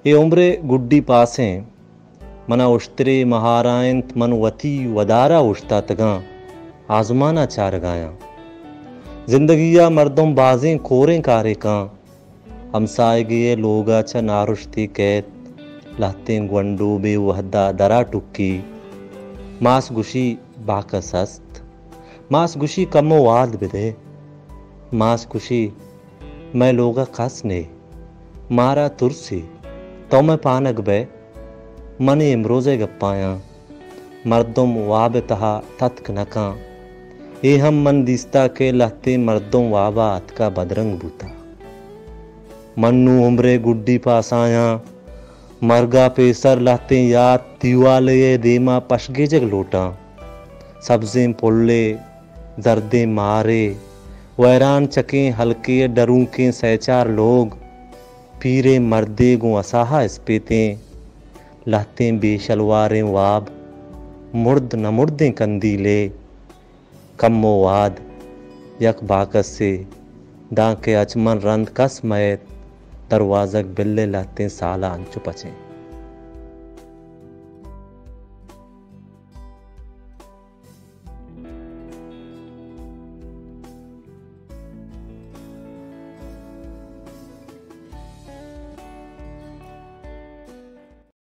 اے عمر ءِ گڈی پاسیں، منا اشترے مہارا انت، من وتی ودارا اوشتاتگاں، آزمانا چارگایاں۔ زندگیا مردم بازیں کوریں کارے کاں۔ ہمساہگے ءِ لوگا چہ نارشتے کئیت، لہتیں گونڈو بے وہدا درا ٹکی۔ ماس گوشی، باکس است؟ ماس گوشی، کمو واد بدئے۔ ماس گوشی، مئے لوگا کس نے، مارا ترسے، تو مئے پانگ بئے۔ من اے امروزئے گپایاں۔ مردم واب ءِ تہا تتک نہ کن۔ اے ہم من دیستا کہ لہتیں مردم وابا اتکا بدرنگ بوتا۔ من نوں عمر ءِ گڈی پاسایاں۔ مرگا پیسر لہتیں یات دیوالے ءِ دیما پشگیجگ لوٹاں۔ سبزیں پلے، زردیں مارے، ویران چکیں ہلکے ءِ ڈرونکیں سئے چار لوگ، پیریں مردے گوں اساہا اسپیتیں، لہتیں بے شلواریں واب، مرد نہ مردیں کندیلے، کمو واد، یک باکسے، دانکہ اچ من رند کس مئیت، دروازگ بل ءِ لہتیں سالا انچو پچیں۔